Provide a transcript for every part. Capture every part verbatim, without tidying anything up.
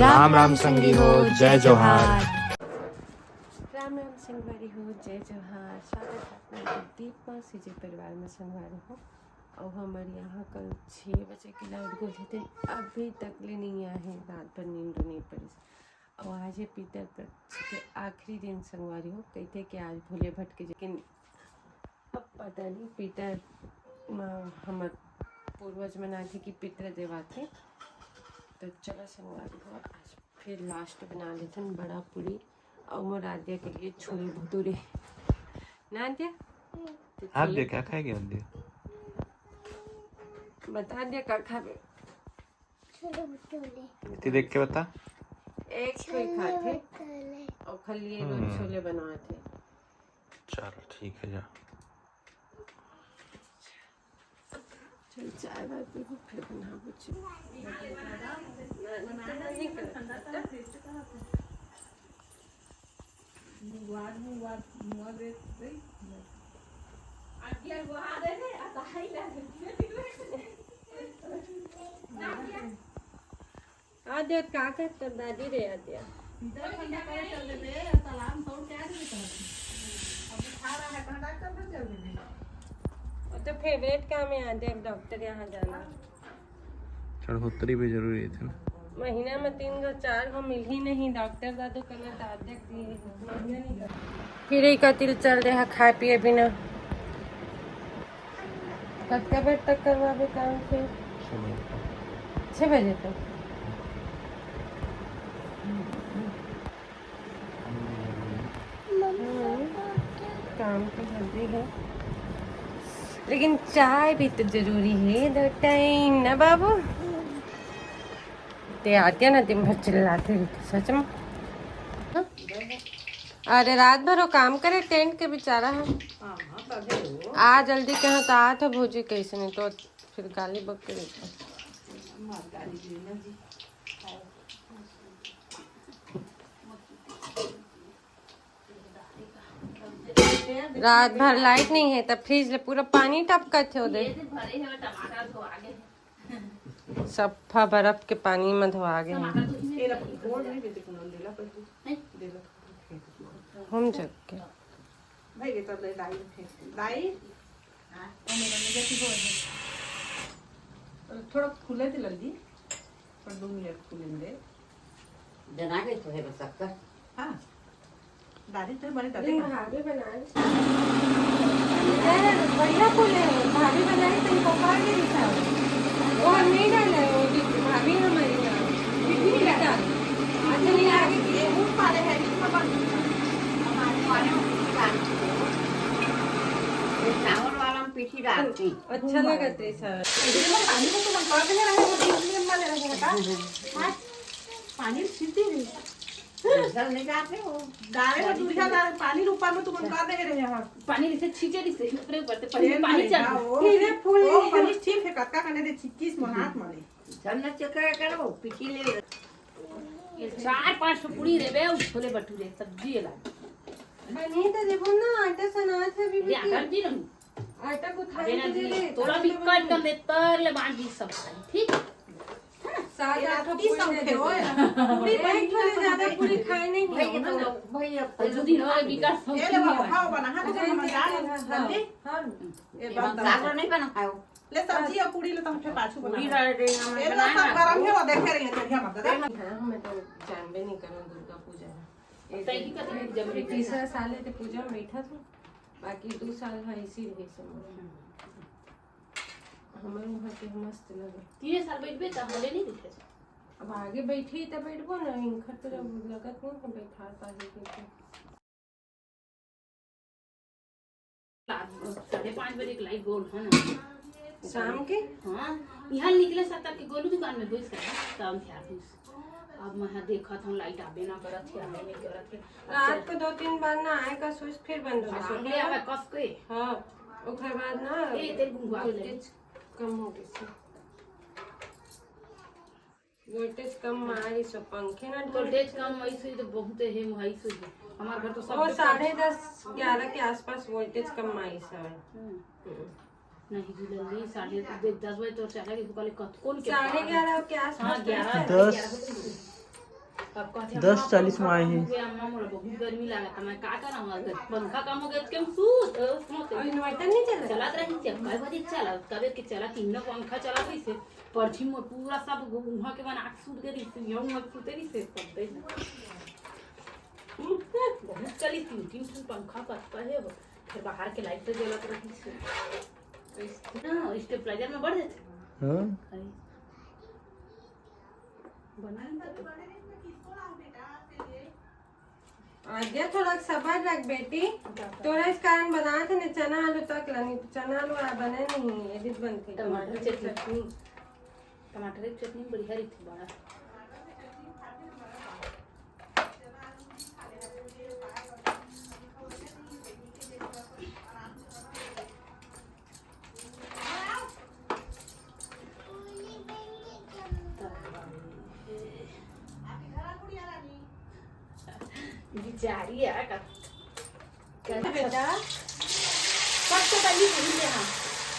राम राम संगी हो, जय जोहार। राम राम संगवारी हो, जय जोहार। स्वागत है अपना दीप माँ सीजी परिवार में संगवारी हो। और हमर यहाँ कल छः बजे के लाइट गोल थे, अभी तक ले नहीं आए हैं। रात भर नींद नहीं पड़ी। और आज है पितर पक्ष के आखिरी दिन संगवारी हो, कहते कि आज भोले भटके, लेकिन अब पता नहीं पितर म-, हमर पूर्वज मन आथे कि पितर देवाथे। तो चलो संगवारी हो, आज फिर लास्ट बना लेथन बड़ा पूरी और मोर आद्या के लिए छोले भटूरे। ना आद्या? तो आप छोले दिया क्या खाएगी आद्या? बता दिया का खाबे। छोले भटूरे। इतनी देख के बता। एक ठो ही खाथे। छोले भटूरे। और खाली ये रोज हम्म। छोले बनाथे। चल ठीक है, जा। चल, चाय वाय पीबो, फिर बनाबो। आद्या, का करत दादी रे आद्या? इधर ठंडा करे चल देबे, सलाम तोड़ के आ जाबे कहत। अब बुखार आ है, कहाँ डॉक्टर पर चल देबे? वो तो फेवरेट काम है आद्या, डॉक्टर यहाँ जाना। चढ़ोतरी भी जरूरी है ना। महीना में तीन गो चार गो मिल ही नहीं, डॉक्टर दादू कहना तो आद्या के लिए महीना नहीं कर। फिर एक तिल चल रहा खाए पिए बिना। कतका बजे तक करवाबे काम फिर? छः बजे तक। छः बजे तक। हम्म, काम तो जल्दी है, लेकिन चाय भी तो जरूरी है, दो टाइम ना बाबू। ते आद्या ना दिन भर चिल्लाते रहते सच में। अरे रात भर वो काम करे टेंट के बेचारा है। हाँ, हाँ, तभे वो। आ जल्दी कहाँ तो आत है भौजी, कैसे नहीं तो फिर गाली बक के देता। मार गाली दी ना जी। रात भर लाइट नहीं है, तब फ्रिज ले पूरा पानी टपकत है उधर। ये जो भरे हुए टमाटर धो आगे। सफा बर्फ के पानी में धोआ गए हैं। ये ला, गोल नहीं देते, कोनो देला पर नहीं। देला थोड़ा फेंक दो। हम जग के। भाई, ये तो ले लाई फेंक दे। लाई। हाँ, वो मेरा मुझे की हो है। थोड़ा खुले थे लल्दी, पर दो मिनट खुले दे। जना गई तो है बस शक्कर। हाँ। दादी, तू बड़े दादी लेकिन का? भाभी बनाए। नहीं, बढ़िया फूले हैं। भाभी बनाए तो इनको खा के दिखा। वो हम नहीं डाले, वो भी भाभी हमारी ना। इतनी डाल। अच्छा, नहीं आगे की। ये ऊन वाले हैं, इसमें बन-, हमारे वाले में पीछे डालती हूँ। ये चावल वाला में पीछे डालती हूँ। अच्छा लगा थे सर। इसमें पानी में तो लगा के रहे, वो भी इसमें वाले रहे हैं का? हाँ। पानी छीनती नहीं। जल नहीं जाते हो। डाले में दूधिया डाल, पानी के ऊपर में तुम उनका दे रहे हो। पानी जैसे छींचे जैसे ऊपर ऊपर से पानी, तेल पानी नहीं चल रहा। वो, सीधे फूल वो गया। पानी ठीक है, कतका कने दे छिक्कीस मन हाथ मारे। जल न चक्कर करो, पिछले ये चार पांच सौ पूरी रेबे, और छोले भटूरे, सब्जी अलग। बनी तो देखो ना, आटा सनात है अभी ये भी। आटा जी रहूं। आटा को अरे थाली ना के जी, दे दे, थोड़ा आटा भी तो कट बना कर दे। ले, तर ले बांट दी सब खाई, ठीक? सात ये आठ रात की पूरी संग दे थे, दे। ओए। पूरी एक बनी किलो है, ज्यादा पूरी खाए नहीं भाई, है। ये तो भाई, अब तो दो दिन हो गए, विकास ये ले बाबू, हाँ, बना, हाँ, तो अरे, हम जा रहे हैं, हाँ, जल्दी। हाँ। ये ये बात हम साग बता। नहीं बना खाओ। ले सब्जी और पूरी ले, तो हम फिर पाछू पूरी बना। डाल दे, हम ये लो, बनाए सब ना। गरम है, वो देखे रहिए, चढ़िया मत दे। हाँ, हमें तो जानबे नहीं करो दुर्गा पूजा है। अब तो एक ही करते हैं, जब ये तीसरा साल है, तो पूजा में बैठा था। बाकी दू साल ह इसी रहे समझ। हमर वहाँ के मस्त लगे। तीन साल बैठबे त हले नहीं दिखे। अब आगे बैठी त बैठबो ना, इनकर तो जब लगत नहीं है बैठा पाही के। साढ़े पाँच बजे के लाइट गोल है ना। शाम के? हाँ, यहाँ निकले सात के गोलू दुकान में बैठ कर काम क्या कुछ। अब मैं यहाँ देखत हूँ, लाइट आबे ना करत है, आबे नहीं करत है। रात को दो तीन बार ना आए का स्विच फिर बंद हो गया। आगे आवे कस के। हाँ, ओकर बाद ना ए, तेरे घुंघवा ले। वोल्टेज कम हो गई। वोल्टेज कम मारी सो पंखे ना वोल्टेज कम, ऐसे ही तो बहुत है, वही से ही। हमारे घर तो सब वो साढ़े दस, ग्यारह के आसपास वोल्टेज कम मारी सो। हम्म। हम्म। नहीं जी, लल्ली, साढ़े दस बजे तो चला गया, कल कत-, कौन के साढ़े पार? ग्यारह के आसपास हाँ, ग्यारह, पहुंचा। दस। ग्यारह बजे। अब कहथे, दस चालीस में आए हे। "अम्मा, मोला बहुत गर्मी लागत हे, मैं का करंव? अगर पंखा कम हो गया तो क्या हम सूत?" अ, सूत। और inverter नहीं चला? चलत रही, जब कई बजे चला, कबे के चला, तीनों पंखा चला कैसे? परछी में पूरा सब उहाँ के बना के सूत गई, यहाँ उहाँ के सूते रही से, तब तक। बहुत चली, तीन, तीन ठन पंखा करता है वो। फिर बाहर के light तो जलत रही से। ना, stabilizer में बढ़ जाते। हाँ। अरे। बना नहीं तो। आज्ञा, थोड़ा सबर रख बेटी, तोरा इस कारण बनात हे ना चना आलू तक ला, नहीं तो चना आलू आ बने नहीं, एदे बनथे टमाटर टमाटर के चटनी। चटनी। टमाटर के चटनी बढ़िया रहिथे बड़ा। बिचारी है का, का बेटा, सबसे पहली यही है, हाँ।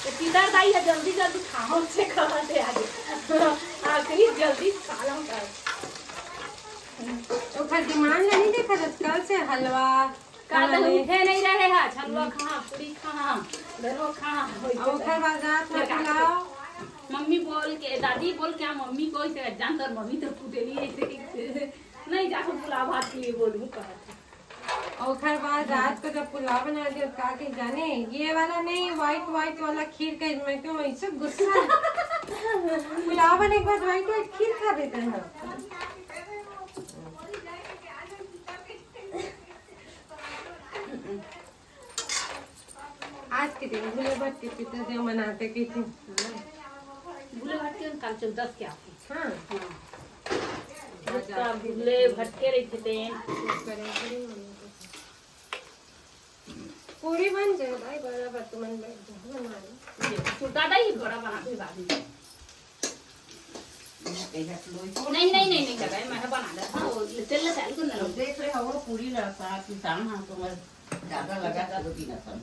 तो किधर दाई है, जल्दी जल्दी खाओ से कहा थे आज। आखिरी जल्दी खा लो कर। ओकर demand नहीं देखा था, कल से हलवा, काल तो हमारे उठे नहीं रहे हा, हलवा खा, पूरी खा, घरो खा, वही और तो ओकर बाद रात में फिर रात पुलाव। को मम्मी बोल के, दादी बोल के, मम्मी को इसे जान कर, मम्मी तो कुटेली ऐसे कि नहीं जाको पुलाव भात के लिए बोलूँ कहा था। ओकर बाद रात को जब पुलाव बना दिया, का के जाने, ये वाला नहीं, white, white वाला खीर के, मैं क्यों ऐसे गुस्सा। पुलाव बने के बाद white, white खीर खा देते हैं। आज के दिन भूले भटके पिता देव मनाते की थी। भूले भटके हम काल चौदस के आते। हाँ। हाँ। जितना भूले भटके रही थे तेन। पूरी बन जाए भाई, बराबर तुमन बैठ जाओ, बना लो। ये सुटा दा ही बड़ा बना दे बाद में। नहीं, नहीं, नहीं, नहीं लगाए, मैं बना दे। हाँ, वो तेल ला चालू करना। देख रहे हो, पूरी ला साथ ही सामान हाँ, तो मैं ज्यादा लगा कर भी ना सब।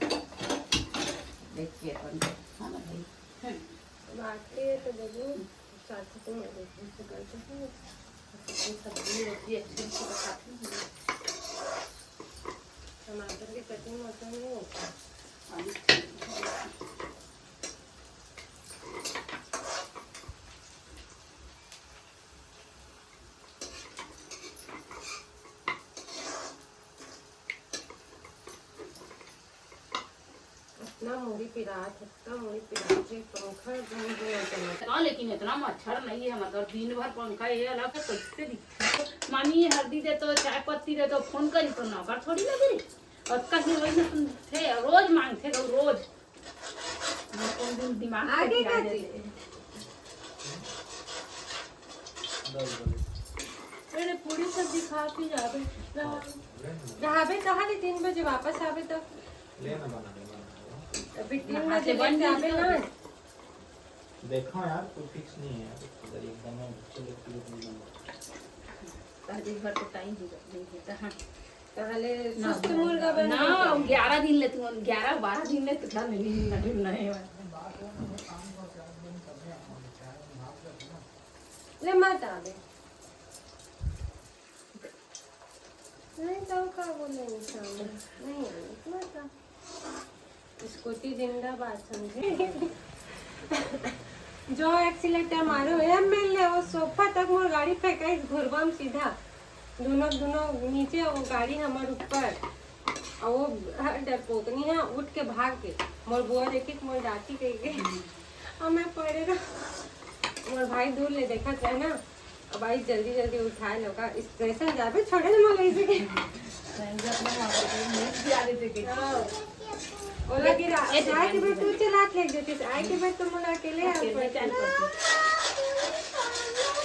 देख के अपन खाना भाई। हम्म। बात के तो बोलूं, साथ तो मैं देखूं, तो करते हैं। सब्जी रोटी अच्छे से खाती हूँ। टमाटर की चटनी मौसम नहीं होता। इतना मुड़ी पिरात है, इतना मुड़ी पिरात है, पंखा एकदम जो है चला। हाँ, लेकिन इतना मच्छर नहीं है, मतलब दिन भर पंखा ये अलग से कैसे दिखता? मामी ये हल्दी दे तो, चाय पत्ती दे तो, फोन करी तो नौकर थोड़ी लगी। और कहीं वही ना सुनते, रोज मांगते रहो, रोज। मैं कौन दिन दिमाग पे आगे ध्यान का देते? चीज? अरे पूरी सब्जी खा के जाबे। हाँ, ले ना। रहबे कहाँ ले तीन बजे वापस आबे तक? ले ना बना ले, बना ले। अभी तीन नहा बजे के बन लेके आबे जाएगा। ना। देखो यार, कोई fix नहीं है यार, इधर एकदम है, चलो, पूरी पूरी बना। आज एक बार तो time ही नहीं देता, हाँ। ताहले ना, सुस्त मुर्गा बन ना, गया। ग्यारह दिन ले तू, ग्यारह बारह दिन ले तू घर में भी नहीं, नहीं है। ले मत आवे। नहीं तो का बोले इंसान, नहीं आने मत आ। स्कूटी जिंदाबाद समझे। जो accelerator मारो, एम एल ए, वो सोफा तक मोर गाड़ी फेंकाइस घुरबा म सीधा। दोनों, दोनों नीचे, वो गाड़ी हमर ऊपर। और वो हर डरपोकनी है, उठ के भाग के। मोर बुआ देखी, मोर डांटी कह के। और मैं पड़े रहा। मोर भाई दूर ले देखत रहे ना। अब आई जल्दी जल्दी उठाए लोग का। स्टेशन जाबे, छोड़े ना मोला इसे के। नहीं, जब मैं वहाँ पे थे, मैं भी आ लेते के। हाँ। ओला गिरा, ए, ए, आए के बाद तू चला के ले देती, आए के बाद तो मोला अकेले आ अकेले पड़ती। चल पड़ती।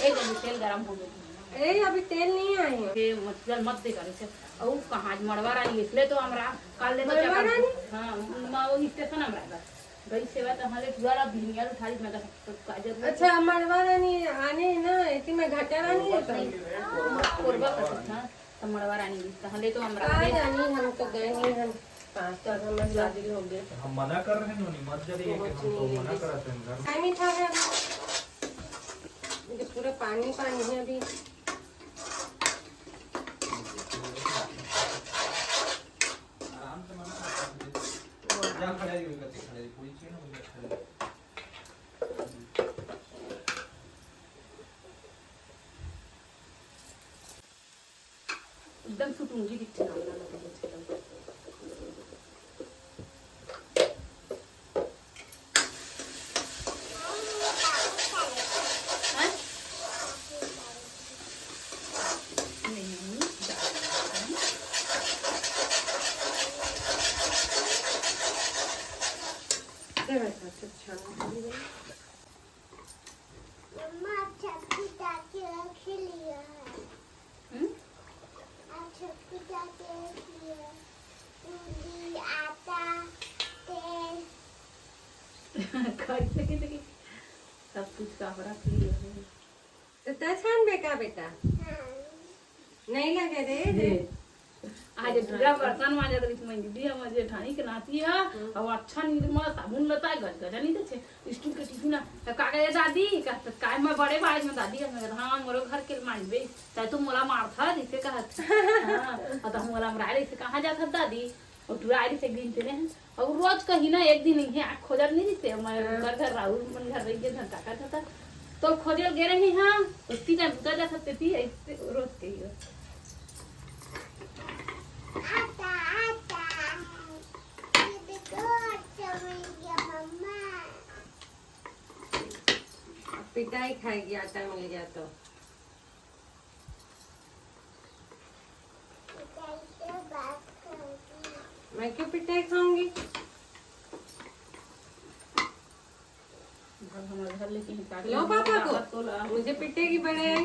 ए, जल्दी तेल गरम हो गया। ए, अभी तेल नहीं आए हैं। ये मत, चल मत दे कर इसे। और कहाँ आज मड़वा रानी, इसलिए तो हमरा काल ले तो मड़वा चक्कर। रानी? हाँ, म-, वो स्टेशन हमरा बस। गई सेवा तो हमारे पूरा बिनिया उठा ली, मैं कहा, तो का जरूरत है? अच्छा, मड़वा रानी आने ना, इतनी मैं घटा रानी है तो। कोरबा का था, तो मड़वा रानी भी, तो हले तो हमरा का रानी, हम तो गए नहीं, हम पाँच तो हम शादी हो गए। हम मना कर रहे हैं, नोनी, मत जरिए कि हम तो मना करते हैं घर में। नहीं था अभी। ये पूरा पानी, पानी है अभी। खड़ा रही, खड़ा रही, पूरी चीज ना मुझे अच्छा लगे। एकदम सुटुंगी दिखथे ना, ना, ना, ना, ना। हाँ? नहीं, नहीं, नहीं। दे भाई साहब, सब छान दीजिए। मम्मा, छप्पू ताकि रख लिया है। हम्म? आज छप्पू ताकि रख लिया है। पूरी, आटा, तेल। कैसे के लगी? सब कुछ का रख लिया है। तो तै छानबे का बेटा? हाँ। नहीं लगे रे, रे। आज पूरा बर्तन मांजत रहिस मैं दीदी, हमर जेठानी के नाती ह, हम्म। अउ अच्छा नींद म साबुन लता गजगजा नहीं देथे। स्टील के टिफिन ह, त का कहे दादी, का, त काय मैं बड़े भाई में दादी, हम हाँ, मोरो घर के मांजबे, त तू मोला मारथा, जैसे कहत। हाँ, अउ त हम मोला मराए, जैसे कहाँ जात हस दादी? अउ टुरा आइस एक दिन तेने, अउ रोज कहीं ना एक दिन इहे आँख खोजल नहीं दिखते। मैं हाँ। ओकर घर, राहुल मन घर रह गए, धन ताकत था, तो खोजल गे रही हाँ, उसी टाइम उतर जा सकते थी, ऐसे रोज कही हो। अब पिटाई खाएगी, आटा मिल गया तो। मैं क्यों पिटाई खाऊंगी? भाग हमारे घर लेके ही काट लो पापा को। दादा तो ला। मुझे पिटेगी बड़े।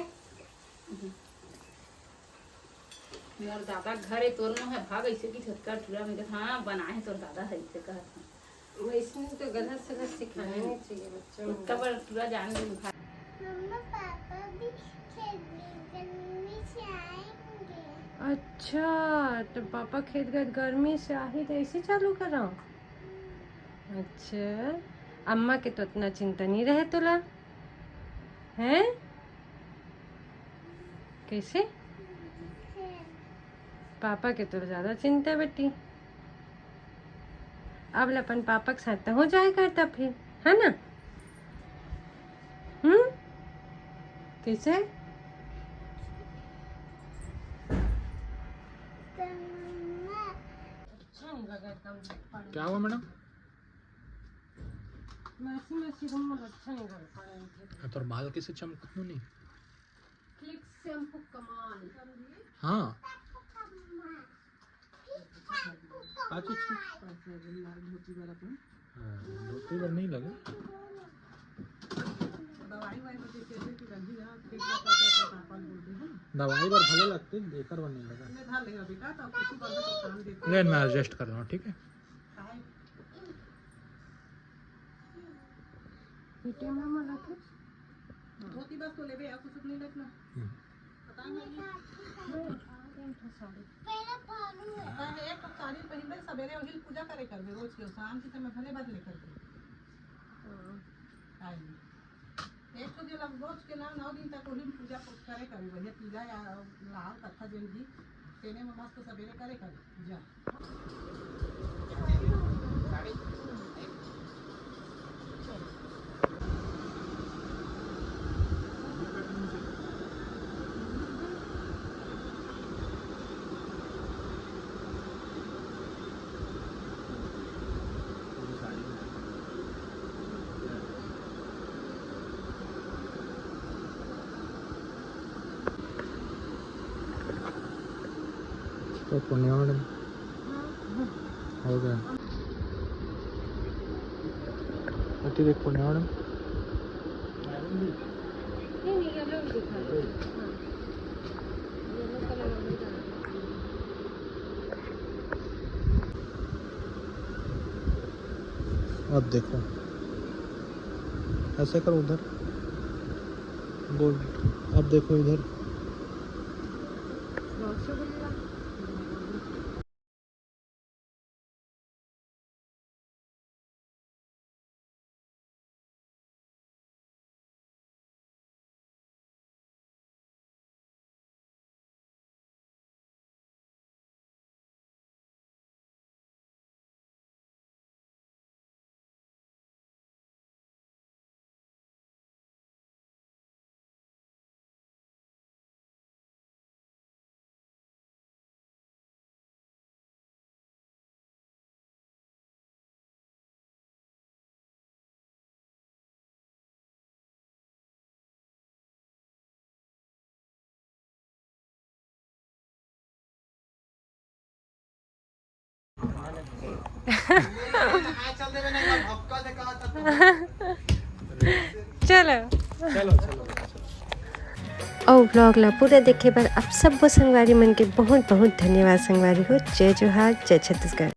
मोर दादा घर है, तोर में है, भाग ऐसे की छतका टूरा में देख, हाँ, बना है तोर दादा है, इसे कहत हैं। वैसे तो गलत सलत सिखाना नहीं चाहिए बच्चों को। उसका पर टूरा जान दे भाग। मम्मा, पापा भी खेत में गर्मी से आएंगे। अच्छा, तो पापा खेत गए गर्मी से आही तो ऐसे चालू करा। अच्छा, अम्मा के तो उतना चिंता नहीं रहे तोला, हैं? कैसे? पापा के तो ज्यादा चिंता बेटी। अब ले अपन पापा के साथ हो जाए करता फिर, है ना? हम्म, कैसे? अच्छा नहीं लगा एकदम। क्या हुआ मैडम? मैसी मैसी रूम में अच्छा नहीं लग पा रहे थे। तोर बाल कैसे चमकत नहीं? क्लिक शैम्पू कमाल। हाँ। अच्छा, अच्छा। लाल धोती वाला अपन। हाँ, धोती बर नहीं लगे। दवाई वाई में जैसे कि लगी ना, फिर क्या कहते हैं, पापा बोलते हैं। दवाई बर भले लगते, एकर बर नहीं लगा। ले, धर ले बेटा, तो कुछ बात तो काम देते। ले, मैं एडजस्ट कर रहा हूँ, ठीक है? पेटीएम नंबर रखे। धोती बस तो लेबे, और कुछ नहीं लेतना। हम्म। पता नहीं। पहले पालू है। हाँ, एक ठो साड़ी पहिनबे, सबेरे वही पूजा करे करबे, रोज के, शाम के समय भले बदले करबे। हाँ। आई। एक ठो जे लग रोज के ना, नौ दिन तक वही पूजा करे करबे, बढ़िया पीला या लाल कत्था जेन भी, तेने में मस्त सबेरे करे करबे पूजा। तो पुण्य मैडम हो गया। अति देख पुण्य मैडम। नहीं, नहीं, येलो भी दिखा दो। हाँ। येलो कलर वाला ही डालो। अब देखो, ऐसे करो उधर, गोल्ड। अब देखो इधर। रसगुल्ला। चलो। चलो, चलो, चलो। अउ vlog ला पूरा देखे बर आप सब्बो संगवारी मन के बहुत बहुत धन्यवाद संगवारी हो। जय जोहार, जय छत्तीसगढ़।